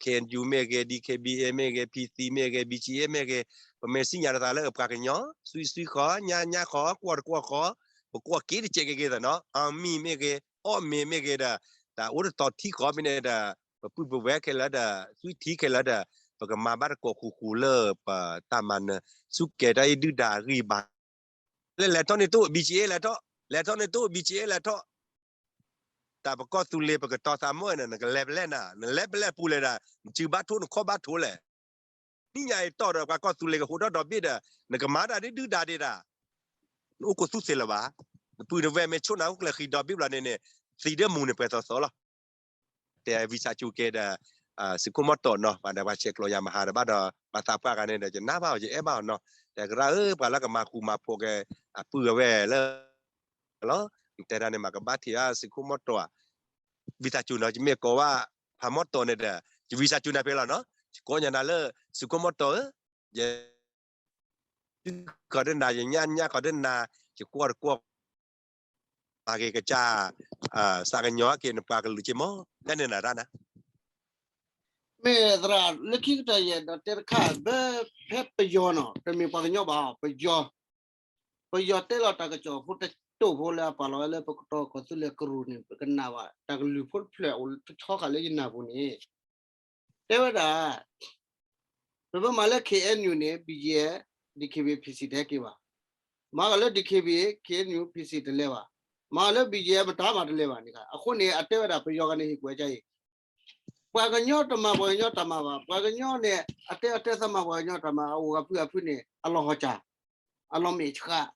KNU မ့ၢ်ဂ့ၤ DKBA မ့ၢ်ဂ့ၤ PC မ့ၢ်ဂ့ၤ BGF မ့ၢ်ဂ့ၤ, ပမ့ၢ်စံၣ်ညါတသးလၢပှၤကညီ သွံၣ်သွံၣ်ဃီ ညါညါဃီ ကွီၢ်တကွီၢ်ဃီ, ပကွီၢ်က့ၤတစဲးက့ၤက့ၤသးနီၢ်, အမံၤမ့ၢ်ဂ့ၤ အီၣ်မ့ၤမ့ၢ်ဂ့ၤဒီး တၢ်အိၣ်တတီၤထံကီၢ်ဖဲန့ၣ်ဒီး ပပုၢ်ပဝဲၢ်ခဲလၢာ်ဒီး သွံၣ်ထံခဲလၢာ်ဒီး ပကမၤဘၣ်တကိးဃူဃူလၢပတၢ်မၤနၢၤ စူၢ်ကဲၤတၢ်အံၤဒုၣ်ဒါအဂံၢ်ဘါ, လၢလဲၤထီၣ်န့ၣ်တအိၣ် BGF လဲၤထီၣ်, လဲၤထီၣ်န့ၣ်တအိၣ် BGF လဲၤထီၣ်, တၢ်ပကီၢ်သူလ့ၤပကတီၤသးမီၢ်န့ၣ် နကလဲၤပလဲၣ်နၤ, နလဲၤပလဲၣ်ပူၤလဲၣ်ဒီး နစုဘၣ်ထိၣ်နခီၣ်ဘၣ်ထိၣ်လဲၣ် နံၣ်ညါအံၤတီၢ်ဒီးပှၤကီၢ်သူလ့ၤကဟိးထီၣ်ဒီဘ့ၣ်ဒီး နကမၤတၢ်ဒ်ဒုၣ်ဒါဒ့ဒၣ်, နအိၣ်ခိးသူသ့လၢၤဘၣ်, နပုၢ်နဝဲၢ်မ့ၢ်ဆိၣ်နၤအိၣ်ကျဲၤဃံဒီဘ့ၣ်ဘျီန့ၣ်န့ၣ် သံဒီးမူန့ၣ်ပှဲၤသီသီလီၤ. တဲဝံသးစူၤက့ၤဒီး သုးခိၣ်မီၢ်တီၢ်နီၤ ပှၤဒီးပှၤဆဲးကျိးယၤမဟါဒီးဘၣ်ဒီး ပှၤသးပှၢ်ဂၤန့ၣ်ဒီး ယနၢ်ဘၣ်အီၤ ယအဲၣ်ဘၣ်အီၤနီၤ, တဲကရၢဧၢ ပှၤလၢကမၤဃူမၤဖိးက့ၤ အပုၢ်အဝဲၢ်လၢ လီၤ, နတဲဒၣ်န့ၣ် မၤကဘၣ်ထံးအါ သုးခိၣ်မီၢ်တီၢ်ဧါ, ဝံသးစူၤနီၤ ယမ့ၢ်ကိးဘၣ် ဖးမီၢ်တီၢ်န့ၣ်ဒီး ယဝံသးစူၤနၤဖဲလီၤနီၤ, ယကိးညါနၤလၢ သုးခိၣ်မီၢ်တီၢ်ဧၢ, ယ ဃီဒၣ်နၤ ယညၣ်ညၣ်ဃီဒၣ်နၤ, ယကွီၢ်တကွီၢ် မၤက့ၤကစၢ် သးကညီၤက့ၤနပှၤကလုာ်က့ၤမီၢ် ဒ်န့ၣ်နၤတၢ်နၤ မ့ၢ်သရၣ် လၢခံကတၢၢ်ယအဲၣ်ဒိးတဲတခါ ဖဲပယီၤနီၤ တမ့ၢ်ပှၤကညီဘၣ် ပယီၤ, ပယီၤတဲလီၤတၢ်ကစီၣ်ဖိတတိာ်ဖိလၢအပာ်လီၤဝဲလၢပကတီၤကီၢ်သူလ့ၤကရူၢ်န့ၣ် ပကနၣ်ဘၣ် တၢ်ကလုၢ်ဖိတဖျၢၣ်အိၣ်တဆီဃာ်လၢယနၢ်ပူၤန့ၣ် တဲဝဲဒၣ် ပမ့ၢ်မၤလၢ K N U န့ၣ် B G F, D K B A, P C တဟဲက့ၤဘၣ်. မၤကီးလၢ D K B A, K N U, P C တလဲၤဘၣ်. မၤကီးလၢ B G F မတၤမၤတလဲၤဘၣ်န့ၣ် အဃိန့ၣ် အတဲဝဲဒၣ်ပယီၤဂၤန့ၣ်ဟ့ၣ်ကွဲးကါအံၤ ပှၤကညီတမၤပှၤကညီတၢ်မၤဘၣ်, ပှၤကညီန့ၣ် အတဲအတဲသးမၤပှၤကညီတၢ်မၤ အအိၣ်ဂၤဖုဂၤဖုန့ၣ် အလီၤဟီၣ်စၢ် အလီၤမဲာ်ဆှး,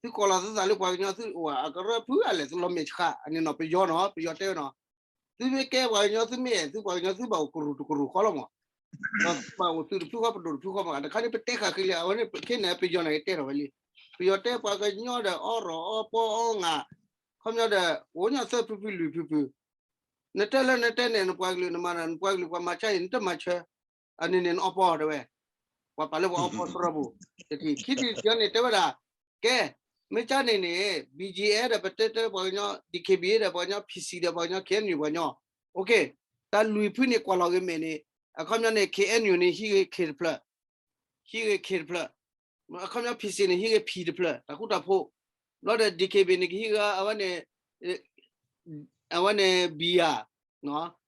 သုကိးလီၤသုသးလၢပှၤကညီသုအိၣ် အကရၢဖုအလဲၣ် သုလီၤမဲာ်ဆှး အန့ၣ်နီၤ ပယီၤနီၤ ပယီၤတဲဝဲနီၤ, သုမ့ၢ်ကဲပှၤကညီ သုမ့ၢ်အဲၣ်သုပှၤကညီ သုဘၣ်အိၣ်ကရူၢ်တကရူၢ်ဃီလီၤမး, ဒီးသုဘၣ်အိၣ်သုးတဖုဃီ ပဒိၣ်တဖုဃီမး, တခါန့ၣ် ပတဲဃာ်ဃ့လံ အဝဲန့ၣ် ခဲန့ၣ် ပယီၤန့ၣ် တဲထီၣ်ဝဲလံ, ပယီၤတဲပှၤကညီဒီး အီရီၣ်အီပီအီငၤ, ခီပညီဒီး အိၣ်ညီသၢဖုဖုလွံၢ်ဖုဖု, နတဲလၢနတဲန့ၣ် နပှၤကလုာ်နမၤ နပှၤကလုာ်ပှၤမၤဆါအံၤ နတမၤဆၢ, အန့ၣ်န့ၣ်နအီပီတဲဝဲ, ပှၤပာ်လၢပှၤအီပီသရၢပူၤ, တထံၣ်ခံထံၣ်တထံၣ်န့ၣ် တဲဝဲဒၣ်, ကဲ, မ့ၢ်ကန့ၣ်န့ၣ် BGF ဒီးပတဲတဲပှၤကညီ DKBA ဒီးပှၤကညီ PC ဒီးပှၤကညီ KNU ပှၤကညီ, OK, တၢ်လွံၢ်ဖုန့ၣ်ကွၢ်လီၤဂ့ၤမဲာ်န့ၣ်, အခီပညီန့ၣ် KNU န့ၣ် ဟံးဂ့ၤ K တဖျၢၣ်, ဟံးဂ့ၤ K တဖျၢၣ်, အခီပညီ PC န့ၣ် ဟံးဂ့ၤ P တဖျၢၣ် တၢ်ဃူတၢ်ဖိး, ဘျီဒီး DKBA န့ၣ် ကဟံးဂ့ၤ အဝဲန့ၣ် အဝဲန့ၣ် B ဧါ,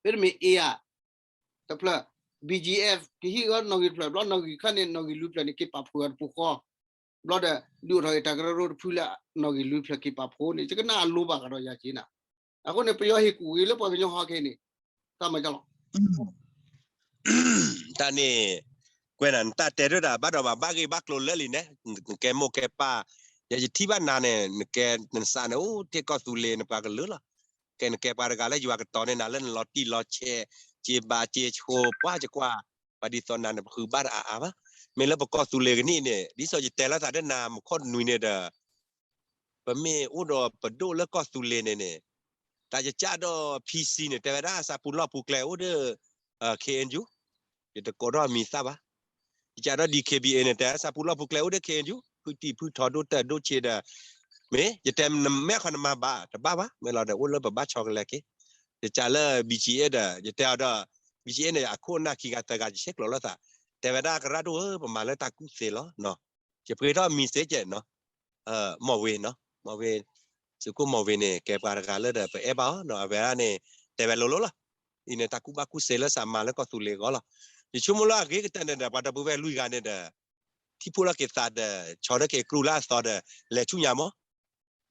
မ့တမ့ၢ် A ဧါ, တဖျၢၣ်, BGF ကဟံးဂ့ၤနီၣ်ဂံၢ်တဖျၢၣ်, ဘျီနီၣ်ဂံၢ်ခါန့ၣ် နီၣ်ဂံၢ်လွံၢ်ဖျၢၣ်န့ၣ် က့ၤပာ်ဖှိၣ်အီၤတပူၤဃီ, ဘျီဒီး ဒုးအိၣ်ထီၣ်က့ၤတၢ်ကရၢကရိတဖုလၢနီၣ်ဂံၢ်လွံၢ်ဖျၢၣ်က့ၤပာ်ဖှိၣ်န့ၣ် ယကနၣ်အလိၤဘၣ်ကဒီးယၤက့ၤနၤ, အဃိန့ၣ် ပယီၤဟ့ၣ်ကူၣ်ဂ့ၤလၢပှၤကညီဟီခဲအံၤန့ၣ်, တၢ်မၤကလီၤ တၢ်န့ၣ်, ကွဲးနၤ နတၢ်တဲဒိၣ်ဒၣ်ဘၣ်ဒီးဘၣ်ဘၣ်ဂ့ၢ်ဘၣ်ကျိၤလၢလံန့ၣ်, နကဲမိၢ်ကဲပၢ်, ယဲယထံၣ်ဘၣ်နၤန့ၣ် နကဲနစးန့ၣ် အိၣ်တ့ၢ်ကီၢ်သူလ့ၤနပှၤကလုာ်လီၤ, ကဲနကဲပှၤတဂၤလၢယွၤကတီၤန့ၢ်နၤလၢနလီၤတံၢ်လီၤဆဲး, စ့ဘါစ့ဆိပှၤကကွၢ်, ပှၤဒ်သိးနၤန့ၣ် ပဃုဘၣ်တအါအါဘၣ်, မ့ၢ်လၢပကီၢ်သူလ့ၤကနံၣ်န့ၣ် ဒ်သိးယတဲလီၤသးဒီးနၤမူခိၣ်နွံန့ၣ်ဒီး ပမ့ၢ်အိၣ်ဒီးပဒိၣ်လၢကီၢ်သူလ့ၤန့ၣ်န့ၣ်, တၢ်ယကၢ်ဒီး PC န့ၣ် တဲဝဲဒၣ် ဆၣ်ပူၤလီၢ်ပူၤကျဲအိၣ်ဒီး KNU, ယတကိးထီၣ်အမံၤသၣ်ဘၣ်, ယကၢ်ဒီး DKBA န့ၣ် တဲဆၣ်ပူၤလီၢ်ပူၤကျဲအိၣ်ဒီး KNU, ဖုတံၢ်ဖုထီဒိၣ်တၢၢ်ဒိၣ်ဆ့ဒီး, မ့ၢ်ယတဲနမဲာ်ခီနမၤဘၣ်တဘၣ်ဘၣ်, မ့ၢ်လီၤဒီးအိၣ်လၢပဘၣ်ဆီကလဲက့ၤ, ယကၢ်လၢ BGF ဒီး ယတဲအီၤဒီး BGF န့ၣ် အခိၣ်အနၢ်ခံဂၤသၢဂၤယဆဲးကျိးလိာ်သး, တဲဝဲဒၣ်ကရၢ်ဒိၣ်ဧၢ ပမၤလၢတၢ်ကူၣ်သ့လီၤ ယပှ့ၤထီၣ်မံၤစ့ကဲးနီၤ, မီၢ်ဝ့ၤနီၤ, မီၢ်ဝ့ၤ, သုးခိၣ်မီၢ်ဝ့ၤန့ၣ် ကဲပှၤတဂၤလၢဒီးပအဲၣ်ဘၣ်အီၤနီၤ, အဝဲဒၣ်န့ၣ် တဲဝဲလိၤလိၤလီၤ, အံၤန့ၣ်တၢ်ကူၣ်ဘၣ်ကူၣ်သ့လၢစးမၤလၢကီၢ်သူလ့ၤအဂီၢ်လီၤ, ယဆိကမိၣ်လၢအဂ့ၤကတၢၢ်န့ၣ်ဒီး ပှၤဒီပုၢ်ဝဲၢ်လွံၢ်ဂၤန့ၣ်ဒီး ထံၣ်ဖှိၣ်လီၤက့ၤသးဒီး ဆီထီၣ်က့ၤကရူၢ်လၢအသီဒီး လဲၤဆူညါမီၢ်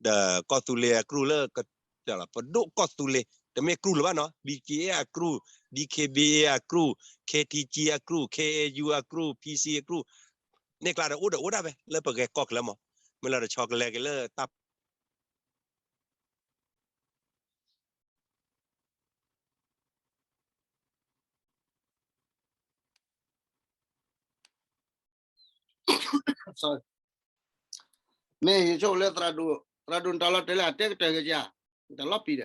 ဒီးကီၢ်သူလ့ၤအကရူၢ်လၢ ပဒိၣ်ကီၢ်သူလ့ၤ တမ့ၢ်ကရူၢ်လၢၤဘၣ်နီၤ, BGF အကရူၢ်, DKBA အကရူၢ်, KTG အကရူၢ်, KNU အကရူၢ်, PC အကရူၢ်, န့ၣ်ကျါဒီးအိၣ်ဒီးအိၣ်ဒၣ်ဝဲ လၢပဂဲၤကီၢ်ကလၢမီၢ်, မ့ၢ်လီၤဒီးဆီကလဲက့ၤလၢတၢ် မ့ၢ်ယဆိကမိၣ်လၢ သရၣ်ဒိၣ်တၢ်လီၤတဲာ်လၢအတဲကတၢၢ်က့ၤဧါ, တၢ်လီၤပံာ်ဒီး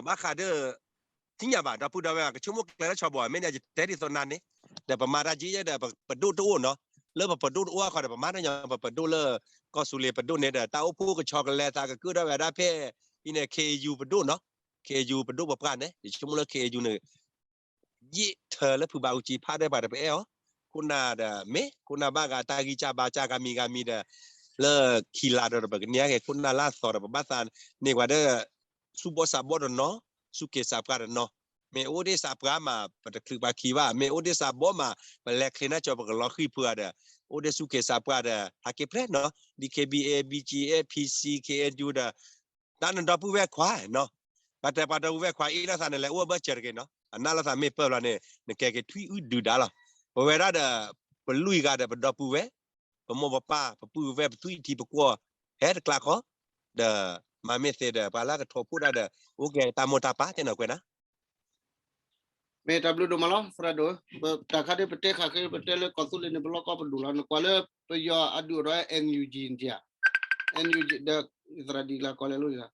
ဘၣ်ဃးဒီး ထံၣ်ညါဘၣ် ဒီပုၢ်ဒီဝဲၢ် ကဆိကမိၣ်ကျဲလၢဆီဘိ မ့ၢ်န့ၣ် ယတဲဒ်သိးနၤန့ၣ် ဒီးပမၤတၢ်က့ယဲဒီး ပဒိၣ်တအိၣ်နီၤ, လၢပပဒိၣ်တအိၣ်အခီဒီး ပမၤတၢ်ညီ ပပဒိၣ်လၢ ကီၢ်သူလ့ၤပဒိၣ်န့ၣ်ဒီး တၢ်အိၣ်ဖှိၣ်ကဆီကလဲသးကကုၢ်ထီၣ်ဝဲဒၣ်ဖဲ အံၤန့ၣ် KNU ပဒိၣ်နီၤ, KNU ပဒိၣ်ပပှၢ်န့ၣ် ယဆိကမိၣ်လၢ KNU န့ၣ် ယံာ်ထၢလၢဖုဘၣ်အူကၠံဖးဒဲးပှၤတပအဲၣ်အီၤ, ခိၣ်နၢ်ဒီးမ့ၢ် ခိၣ်နၢ်ဘၣ်ဂၤတၢ်ဂံၢ်စၢ်ဘါစၢ်ဂၤမံၤဂၤမံၤဒီး လၢခံလါဒီးပကန့ၢ်က့ၤခိၣ်နၢ်လၢအသီဒီး ပဘၣ်သးန့ၢ်ပှၤဒီး ဆူၣ်ဘီၣ်စးဘီၣ်တနီၤ, ဆူၣ်က့ၤစးပှၢ်တနီၤ, မ့ၢ်အိၣ်ဒ်စးပှၢ်မး ပတချုးပှၤခံဘၣ်, မ့ၢ်အိၣ်ဒ်စးဘီၣ်မး ပလဲၤချ့နၢ်ကၠီပကလီၤဃံၣ်ပှၤဒီး အိၣ်ဒ်ဆူၣ်က့ၤစးပှၢ်ဒီး ဟးက့ၤဖျဲၣ်နီၤ, DKBA, BGF, PC, KNU ဒီး တၢ်နဒီပုၢ်ဝဲၢ်ခွါနီၤ, ပှၤတဲပှၤဒီပုၢ်ဝဲၢ်ခွါအ့ၣ်လိာ်သးန့ၣ် လဲၤအိၣ်ဘၢၣ်စၢၤတဂ့ၤနီၤ, အနၢ်လိာ်သးမ့ၢ်ပၢၢ်ဘျီန့ၣ် နကဲက့ၤထွံၣ်အုၣ်ဒုးဒါလီၤ, ပဝဲဒၣ်ဒီး ပလွံၢ်ဂၤဒီးပဒီပုၢ်ဝဲၢ်, ပမိၢ်ပပၢ် ပပုၢ်ဝဲၢ် ပသွံၣ်ထံပကွီၢ် ဟဲတကျါခီ, ဒီးမၤမ့ၢ်သ့ဒီး ပှၤလၢကထိးဖှိၣ်တၢ်ဒီး အိၣ်ကဲတၢ်မိၢ်တၢ်ပၢ်တဲနီၤကွဲးနၤ မ့ၢ်တၢ်ဘျုးဒိၣ်မးလီၤ သရၣ်ဒိၣ်, တၢ်ခါဒ်ပတဲခါဃ့ ပတဲလၢကီၢ်သူလ့ၤန့ၣ် ပလီၢ်ကီၢ်ပဒိၣ်လီၤ, နကွၢ်လၢပယီၤအဒုးအိၣ်ထီၣ် NUG န့ၣ်ဧါ, NUG ဒီး သရၣ်ဒ်ကျါကီၢ်လဲၤလိၤလီၤ,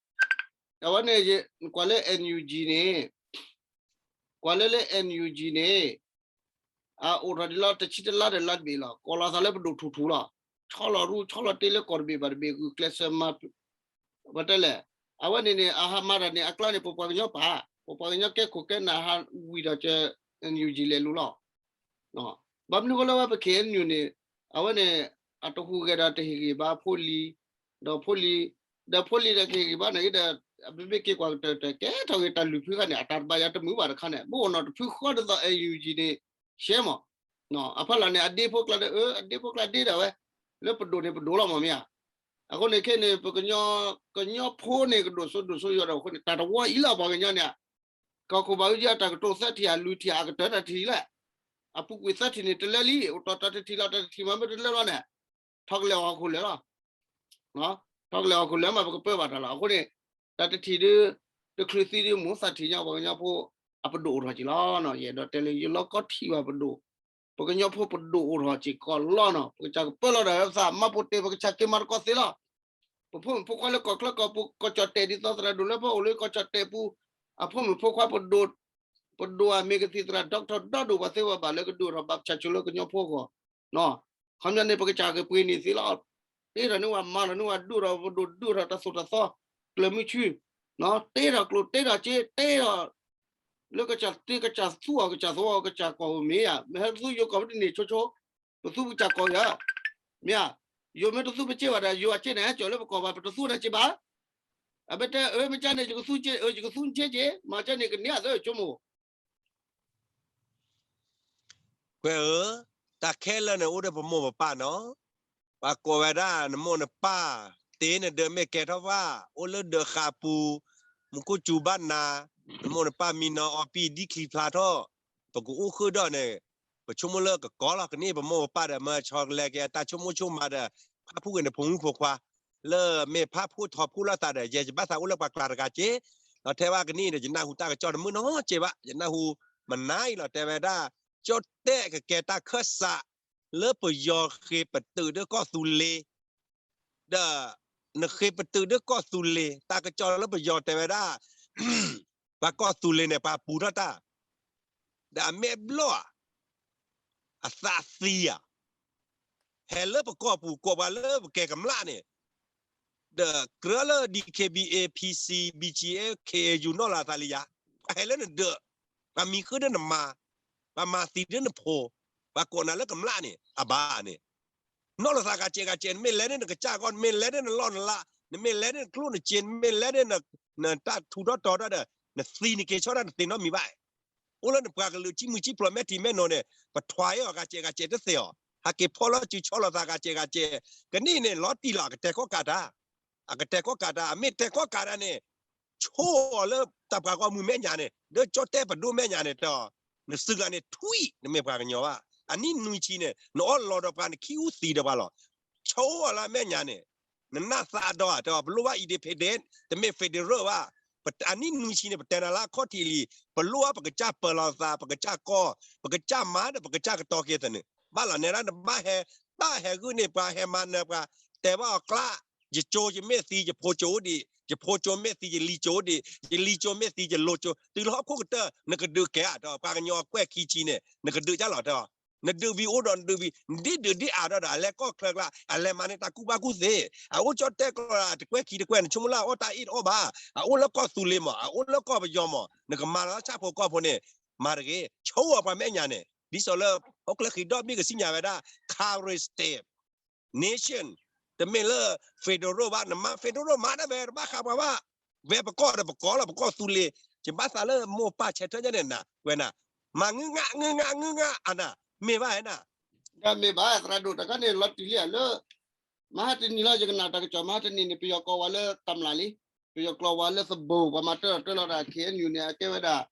အဝဲန့ၣ် နကွၢ်လၢ NUG န့ၣ်, ကွၢ်လၢလၢ NUG န့ၣ် အအိၣ်ထီၣ်ဒ်လီၤ တဆံတလါဒီးလါတဘ့ၣ်လီၤ, ကိးလီၤသးလၢပဒိၣ်ထူၣ်ထူၣ်လီၤ, ဆီလီၤရူ ဆီလီၤတ့လၢကီၢ်တဘ့ၣ်ဘၣ်တဘ့ၣ် ဂုာ်ကျဲးစၢးမၤ ပတဲလဲၣ်, အဝဲန့ၣ်န့ၣ် အဟးမၤတၢ်န့ၣ် အကျါန့ၣ် ပပှၤကညီပာ်, ပပှၤကညီကဲခိၣ်ကဲနၢ်ဟးဝံၤဒီးကၢ NUG လဲၤလူၤလီၤ, ဘၣ်မနုၤဃိလၢဝဲပ KNU န့ၣ် အဝဲန့ၣ် အတဟူးဂဲၤဒီးတဟ့ၣ်ဂံၢ်ဘါဖိလံၤ, ဒီးဖိလံၤ, ဒီးဖိလံၤဒီးကဟ့ၣ်ဂံၢ်ဘါန့ၣ်ဒီး အဘ့ၣ်ဘ့ၣ်က့ၤကွၢ်ကတၢၢ်တၢၢ် ကဲထီၣ်ဂ့ၤတၢ်လုၢ်ဖုခါန့ၣ် အတၢ်တဘၣ်ယၤတမုာ်ဘၣ်တခါန့ၣ် မ့ၢ်အိၣ်နီၢ်တဖုဃီဒ်သိး NUG န့ၣ် ရှဲမး အဖီလာ်န့ၣ် အဒ့ဖိကျါဒီး အၢ အဒ့ဖိကျါဒ့ဒၣ်ဝဲ, လၢပဒိၣ်န့ၣ်ပဒိၣ်လီၤမးမ့ၢ်ဧါ, အဃိန့ၣ်ခဲန့ၣ် ပကညီ, ကညီဖိန့ၣ် ကဒိၣ်စိဒိၣ်စိယိာ်ဒီးအဃိန့ၣ် တၢ်တဝီအံၤလီၤပှၤကညီန့ၣ်, ကီၢ်ခိၣ်ဘၣ်အူကၠံအတၢ်ကတိၤသၢထံၣ် အလွံၢ်ထံၣ် အကတၢၢ်တၢ်ထံၣ်လီၤ, အပူၤကွံာ်သၢထံၣ်န့ၣ်တလၢလံ, အိၣ်တီၢ်တၢ်တထံၣ်လီၤ တၢ်တထံၣ်မၤမ့ၢ်တလၢလီၤန့ၣ်, ထီကလဲၤအီၤဟီၣ်ခိၣ်လၢာ်လီၤ ထီကလဲၤဟီၣ်ခိၣ်လၢာ်မး ပကပၢဘၣ်တၢ်လီၤ. အဃိန့ၣ် တၢ်တထံၣ်ဒုး တချုးသံဒုး မိၢ်သၣ်ထံၣ်ညါပှၤကညီဖိ အပဒိၣ်အိၣ်ထီၣ်က့ၤလီၤ. ယအဲၣ်ဒိးတဲလၢယလီၢ်ကီထံၣ်ဘၣ်ပဒိၣ် ပကညီဖိပဒိၣ်အိၣ်ထီၣ်စ့ၢ်ကီးလီၤနီၤ, ပကစၢ်ကပၢလီၤဒီးသးမၤပိာ်တဲာ် ပကစၢ်က့ၤမၤသကိးသ့လီၤ. ပဖိမုၣ်ဖိခွါလၢကီၢ်ချၢကီၢ်ပူၤ ကီၢ်ကၠီၣ်တဲာ်ဒ်သိးသရၣ်ဒိၣ်လၢပအိၣ်လၢကီၢ်ကၠီၣ်တဲာ်ပူၤ, အဖိမုၣ်ဖိခွါပဒိၣ်, ပဒိၣ်အမ့ၢ်ကသံၣ်သရၣ် doctor ဒီဒိၣ်ပှၤသ့ဝဲဘၣ်လၢကဒိၣ်ထီၣ်ဘၣ်ပဆၣ်ဆိလၢကညီဖိအဂီၢ်, ခီပညီန့ၣ် ပကစၢ်ကပှ့ၤန့ၢ်သ့လီၤ. တ့ထီၣ်န့ၢ်ဝဲမၤထီၣ်န့ၢ်ဝဲဒိၣ်ထီၣ်ပဒိၣ်ဒိၣ်ထီၣ်တၢ်သိၣ်တၢ်သီ, ကျၢၤမုၢ်ဆူ, တ့ထီၣ်ကျိၣ်တ့ထီၣ်စ့တ့ထီၣ် လၢကစၢ်သ့ကစၢ်သူအီၤကစၢ်သဝီကစၢ်ကီၢ်ဧိၤမ့ၢ်ဧါ, မ့ၢ်ဟဲတသူယိၤကီၢ်ပတန့ၢ်ဆိဆိ, ပသူပကစၢ်ကီၢ်ဧါ, မ့ၢ်ဧါ, ယိၤမ့ၢ်တသူပစ့ဘၣ်ဒီး ယိၤအစ့န့ၣ်ဟဲကၠီၣ်လၢပကီၢ်ဘၣ် ပတသူန့ၣ်စ့ဘၣ်, အဘၣ်တဲအၢမ့ၢ်ကန့ၣ် ယကသူစ့ ယကသူစ့က့ၤ မ့ၢ်ကန့ၣ်ကန့ၢ်အသးဆိကမိၣ် ကွဲးဧၢ, တၢ်ခဲလၢာ်န့ၣ်အိၣ်ဒီးပမိၢ်ပပၢ်နီၤ, ပှၤကိးဝဲဒၣ်နမိၢ်နပၢ်, တ့နဒၢးမ့ၢ်ကဲထီၣ်ဘၣ်, အိၣ်လၢဒၢးဃာ်ပူၤ, မူခိၣ်စူၤဘၣ်နၤ, နမိၢ်နပၢ်မံနီၤအီပံၣ်ဒံချံဖျါထီၣ်, ပကအိၣ်ဃုာ်ဒီးန့ၣ်, ပဆိကမိၣ်လၢကကီလီၤ ကန့ၢ်ပမိၢ်ပပၢ်ဒီး မၤဆီတလဲက့ၤအတၢ်ဆိကမိၣ်ဆိကမးဒီး, ဖးဖှိၣ်က့ၤနဖိမုၣ်ဖိခွါ လၢမ့ၢ်ဖးဖှိၣ်ထီဖှိၣ်လိာ်သးဒီး ယဲယဘၣ်သးအိၣ်လၢပှၤကျါတဂၤက့, ဒီးထဲဘၣ်ကနံၣ်ဒီး ယနၢ်ဟူတၢ်ကစီၣ်တမုာ်နီတစဲးဘၣ်, ယနၢ်ဟူမနၤအံၤလီၤ တဲဝဲဒၣ်, ကၠီၣ်တဲၣ်ကကဲတၢ်ခၢၣ်စး လၢပယီၤဃ့ပတုာ်ဒီးကီၢ်သူလ့ၤ ဒီး နဃ့ပတုာ်ဒီးကီၢ်သူလ့ၤ တၢ်ကစီၣ်လၢပယီၤတဲဝဲဒၣ်, ပှၤကီၢ်သူလ့ၤန့ၣ် ပှၤပူၤထီၣ်တၢ်, ဒီးအမဲာ်ဘျီၣ်ဧါ, အသးသံဧါ, ဟဲလၢပကီၢ်ပူၤ ကိးပှၤလၢပကဲကမျၢၢ်န့ၣ်, ဒီးကြၢးလၢ DKBA PC BGF KNU နီၢ်လီၤသးလံယၤ, ပှၤဟဲလၢနဒၢး, ပှၤမံဃုာ်ဒီးနမါ, ပှၤမၤသံဒီးနဖိ, ပှၤကိးနၤလၢကမျၢၢ်န့ၣ် အဘၣ်န့ၣ် နီၢ်လီၤသးဂၤစဲးဂၤစဲး နမ့ၢ်လဲၤန့ၣ်နကစၢ်ဂီၢ် နမ့ၢ်လဲၤန့ၣ်နလီၢ်နလး, နမ့ၢ်လဲၤန့ၣ်နကျိၣ်နစ့ နမ့ၢ်လဲၤန့ၣ် နတၢ်ထူးထီၣ်တီၤထီၣ်ဒီး နသံနက့ၤဆီဒၣ်နသ့နီတမံၤဘၣ်, အိၣ်လၢနပှၤကလုာ်ကံၣ်မုၢ်ကံၣ်ဖျိးမဲာ်ထံမဲာ်နိန့ၣ် ပထွါအီၤဂၤစဲးဂၤစဲးတသ့အီၤ, ဟးက့ၤဖီၣ်လီၤစုဆီလီၤသးဂၤစဲးဂၤစဲး, ကနံၣ်န့ၣ် လီၤတံၢ်လီၤ အကတဲာ်ကီၢ်ကးတၢ် အကတဲာ်ကီၢ်ကးတၢ် အမ့ၢ်တဲာ်ကီၢ်ကးတၢ်န့ၣ်, ဆိအီၤလၢတၢ်ပှၤဂီၢ်မုၢ်မဲာ်ညါန့ၣ် ဒီးကၠီၣ်တဲၣ်ပဒိၣ်မဲာ်ညါန့ၣ် တၢ်, နသုးကျါန့ၣ်ထွံၣ် နမ့ၢ်ပှၤကညီဘၣ်, အနံၣ်နွံဆံန့ၣ် နအီၣ်လီၤဒီးပှၤနခံအူသံဒီးပှၤလီၤ, ဆိအီၤလၢအမဲာ်ညါန့ၣ်, နနၢ်သးဒီး တၢ်ပလိၣ်ဘၣ် independent တမ့ၢ် federal ဘၣ်, အနံၣ်နွံဆံန့ၣ် ပတဲနၤလၢအခီၣ်ထံးလံ, ပလိၣ်ဘၣ်ပကစၢ်ပၢၤလီၤသး ပကစၢ်ကီၢ် ပကစၢ်မါဒီးပကစၢ်ကတီၤက့ၤသနုာ်, ဘၣ်လီၤနဲဒၣ်နဘၣ်ဟဲ, ဘၣ်ဟဲဂုာ်န့ၢ်ပှၤဟဲမၤနၢၤပှၤ, တဲဘၣ်အီၤကျါ, ယကၠိယမ့ၢ်သံ ယဖိကၠိအိၣ်ဒံး, ယဖိကၠိမ့ၢ်သံ ယလံၤကၠိအိၣ်ဒံး, ယလံၤကၠိမ့ၢ်သံ ယလိၤကၠိ တုၤလၢဟီၣ်ခိၣ်ကတၢၢ် နကဒုးကဲဧါ ဒီးပှၤကညီအကွဲၢ်ခံဆံန့ၣ် နကဒုးကၢ်လီၤတဲ, နဒုးဝံၤအိၣ်ဒီးနဒုးဝံၤ ဒ်ဒုးဒ်အါဒီးဒီး အလဲၤကီၢ်ချၢကျါ အလဲၤမၤန့ၢ်တၢ်ကူၣ်ဘၣ်ကူၣ်သ့, အအိၣ်ကၠီၣ်တဲၣ်ကျီၤတကွဲၢ်ခံတကွဲၢ် နဆိကမိၣ်လၢအအီၣ်တၢ်အ့ၣ်တအီၣ်ဘၣ်, အအိၣ်လၢကီၢ်သူလ့ၤမး အအိၣ်လၢကီၢ်ပယီၤမး နကမၤလီၤဆၣ်ဖိကီၢ်ဖိန့ၣ်, မၤတဂ့ၤ ဆိအီၤပှၤမဲာ်ညါန့ၣ် ဒ်သိးလၢ ဟီၣ်ခိၣ်ချၢဃံဒီဘ့ၣ်ကစံၣ်ညါဝဲဒၣ် Karen state nation, တမ့ၢ်လၢ federal ဘၣ် နမၤ federal မၤဒၣ်ဝဲ တဘၣ်ဃးပှၤဘၣ်, ဝဲပကီၢ်ဒီးပကီၢ်လီၤ ပကီၢ်သူလ့ၤ, ယဘၣ်သးလၢမိၢ်ပၢ်ဆဲးထၢၣ်ညါန့ၣ်နၤ ဝဲနၤ, မၤငုာ်ငါ ငုာ်ငါ ငုာ်ငါ အနၤ, မ့ၢ်ဘၣ်နၤ, တမ့ၢ်ဘၣ် သရၣ်ဒိၣ် တခါန့ၣ် လီၤတံၢ်လံဧါလၢ မဟါတနံၤလီၤ ယကနၣ်တၢ်ကစီၣ် မဟါတနံၤန့ၣ် ပယီၤကိးဝဲလၢတမျးလံ, ပယီၤကျိာ်ဝဲလၢသဘိၣ် ပှၤမၤတၢ်ထီၣ်တၢ်လီၤတၢ် KNU န့ၣ် အကဲဝဲဒၣ်,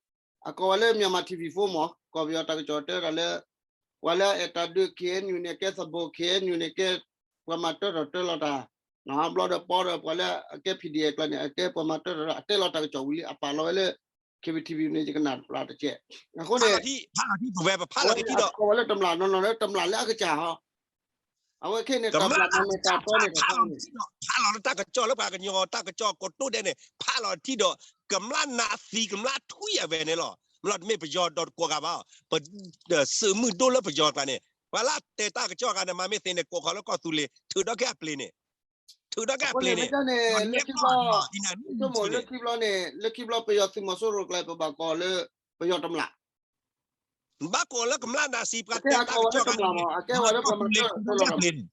အကိးဝဲလၢ Myanmar TV four မး ကီၢ်ပယီၤတၢ်ကစီၣ်တဲဝဲဒၣ်လၢ ပှၤလၢအအဲၣ်တၢ်ဒုး KNU န့ၣ် အကဲသဘိၣ် KNU န့ၣ် ကဲပှၤမၤတၢ်ထီၣ်တၢ်လီၤတၢ်, ဘျီဒီးပီဒီးပှၤလၢအကဲ PDF ကျါန့ၣ် အကဲပှၤမၤတၢ်ထီၣ်တၢ်လီၤ အတဲလီၤတၢ်ကစီၣ်ဝံၤလံ အပာ်လီၤဝဲလၢ KBTV န့ၣ် ယကနၣ်တဖျါတကဲး, အဃိန့ၣ် အဝဲကိးဝဲလၢတမျးနီၢ်နီၢ်လၢတမျးလၢအကစၢ်ဟီ အဝဲခဲအံၤန့ၣ် တမျးနီၢ်နီၢ်တၢ်တီန့ၣ် ဖးလီၤလၢတၢ်ကစီၣ်လၢပှၤကညီ တၢ်ကစီၣ်ကိးတိၢ်ဒဲးန့ၣ် ဖးလီၤထံၣ်ဒီး ကမျၢၢ်နးသံ ကမျၢၢ်ထွံၣ်အဝဲန့ၣ်လီၤ. မ့ၢ်လီၤတမ့ၢ်ပယီၤဒီးတကိးဂၤဘၣ်, ပသုးမုၢ်ဒိၣ်လၢပယီၤကျါန့ၣ် ပှၤလၢတဲတၢ်ကစီၣ်ဂၤန့ၣ် မၤမ့ၢ်သ့န့ၣ် ကိးဃီၤလၢကီၢ်သူလ့ၤ ထုးထီၣ်က့ၤအပျ့ၤန့ၣ်, ထုးထီၣ်က့ၤအပျ့ၤန့ၣ်, လၢခံဘျီ လၢခံဘျီ ပယီၤသုးမီၤစိရိၤကျါ ပဘၣ်ကိးလၢ ပယီၤတမျး ဘၣ်ကိးလၢကမျၢၢ်နးသံ ပှၤတဲတၢ်ကစီၣ်ဂၤန့ၣ် အကဲဝဲလၢပှၤမၤတၢ်ထီၣ်တၢ်လီၤတၢ်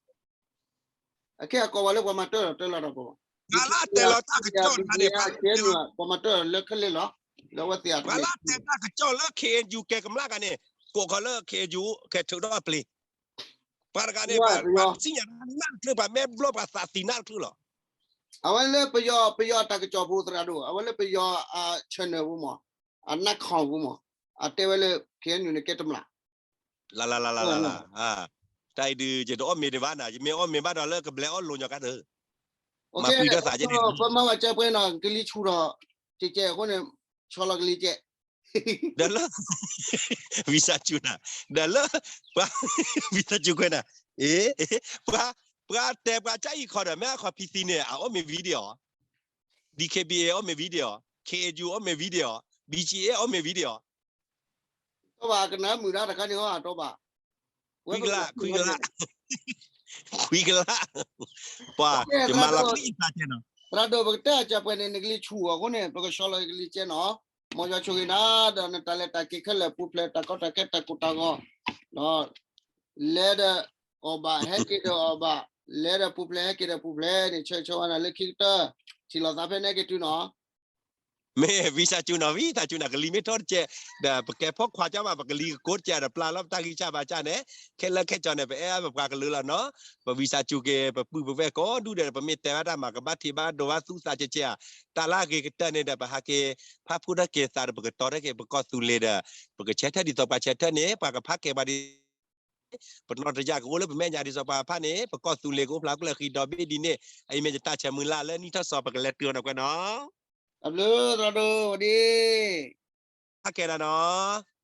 အကဲအကိးဝဲလၢပှၤမၤတၢ်ထီၣ်တၢ်လီၤတၢ် ပှၤမၤတၢ်ထီၣ်တၢ်လီၤတၢ် ပှၤမၤတၢ်ထီၣ်လၢခဲလၢာ်လီၤ လၢအဝဲသ့ၣ်အတမ့ၢ် ပှၤလၢတဲတၢ်ကစီၣ်လၢ KNU ကဲကမျၢၢ်ဂၤန့ၣ် ကိးဃီၤလၢ KNU ကဲထုးထီၣ်အပျ့ၤ ပှၤတဂၤန့ၣ် ပှၤစံၣ်ညီၣ်နၢ်တချုး ပှၤမဲာ်ဘျီၣ် ပှၤသးသံနၢ်တချုးလီၤ. အဝဲလၢပယီၤ ပယီၤတၢ်ကစီၣ်ပူၤသရၣ်ဒိၣ် အဝဲလၢပယီၤ channel ပူၤမး အနၢ်ခီၣ်ပူၤမး အတဲဝဲလၢ KNU န့ၣ် ကဲတမျး လၢ လၢ လၢ လၢ တၢ်အံၤဒုး ယတအီၣ်မ့ၤဒံးဘၣ်နၤ ယမ့ၢ်အီၣ်မ့ၤဘၣ်ဒီးလၢကဘျဲးအီၣ်လိၤညီကါဒၢ မၤပှံၤထီၣ်သးကဲန့ၣ် ပမၤဝဲကဲပှဲၤနီၤ ကလံၤဆူၣ်ဒီး ကဲကဲအဃိန့ၣ် ဆီလီၤကလံၤကဲ ဒီးလၢ ဝံသးစူၤနၤ, ဒီးလၢ ပှၤ ဝံသးစူၤကွဲးနၤ, အ့ ပှၤ ပှၤတဲပှၤကၢ်အံၤခီဒီး မ့ၢ်အခီ ဖံသံန့ၣ် အအိၣ်မ့ၢ် video, D K B A အိၣ်မ့ၢ် video, K N U အိၣ်မ့ၢ် video, B G A အိၣ်မ့ၢ် video တီၢ်ဘၣ်ကနၣ်မုာ်ဒၣ်တခါန့ၣ်ဟီ အတီၢ်ဘၣ်, ခွံကလး, ခွံကလး, ခွံကလး, ပှၤ ယမၤလီၤခွံအံသးကဲနီၤ, သရၣ်ဒိၣ် ပကတဲအကပှဲၤန့ၣ် နကလံၤဆူၣ်အဃိန့ၣ် ပကဆှီလီၤကလံၤကဲနီၤ, မ်ယွၤဆိၣ်ဂ့ၤနၤ ဒီးနတၢ်လဲၤတၢ်က့ၤခဲလၢာ်ပူၤဖျဲး တၢ်ကီတၢ်ခဲတၢ်ကိၢ်တၢ်ဂီၤ, လဲၤဒီးအီၣ်ဘၣ် ဟဲက့ၤဒီးအီၣ်ဘၣ်, လဲၤဒီးပူၤဖျဲး ဟဲက့ၤဒီးပူၤဖျဲးန့ၣ် ဆၢဂ့ၤဆၢဝါနၤလၢခံကတၢၢ်, ထံၣ်လိာ်သးဖဲန့ၣ်က့ၤတုၤနီၤ မ့ၢ်ဝံသးစူၤနီၤ ဝံသးစူၤနၤ ကလံၤမ့ၢ်ထီၣ်တကဲး, ဒီးပကဲဖီၣ်ခွါကၠီဘၣ် ပကလံၤကကိးတကဲးဒီး ပျၢ်လီၤပတၢ်ဂံၢ်စၢ်ဘါစၢ်န့ၣ်, ခဲလၢာ်ခဲဆ့န့ၣ် ပအဲၣ်ပပှၤကလုာ်လီၤနီၤ, ပဝံသးစူၤက့ၤ ပပုၢ်ပဝဲၢ်ကိးဒူၣ်ဒီး ပမ့ၢ်တဲဘၣ်တၢ်မၤကဘၣ်ထံးဘၣ်ဒိးဘၣ်သူၣ်သးကဲးကဲးဧါ, တၢ်လၢအဂ့ၤကတၢၢ်န့ၣ်ဒီး ပဟးက့ၤ ဖးဖူထီၣ်က့ၤသးဒီး ပကတီၤထီၣ်က့ၤ ပကီၢ်သူလ့ၤဒီး ပကဆဲးထၢၣ်ဒ်သိးပှၤဆဲးထၢၣ်န့ၣ် ပှၤကဖးကဲၤပှၤဒ် ပနီၢ်တယၢ်ကအိၣ်လၢပမဲာ်ညါဒ်သိးပှၤဖးန့ၣ် ပကီၢ်သူလ့ၤကအိၣ်ဖျါကျၢၢ်ဃံဒီဘ့ၣ်ဒ်န့ၣ်, အအံၤမ့ၢ်ယတၢ်ဆၢမုၢ်လၢ်လၢနံၣ်ထီၣ်စီၤ ပကလဲၤတုၤအီၤန့ၣ်ကွဲးနီၤ, တၢ်ဘျုးသရၣ်ဒိၣ်ဝဲဒၣ်, ဖးကဲၤနၤနီၤ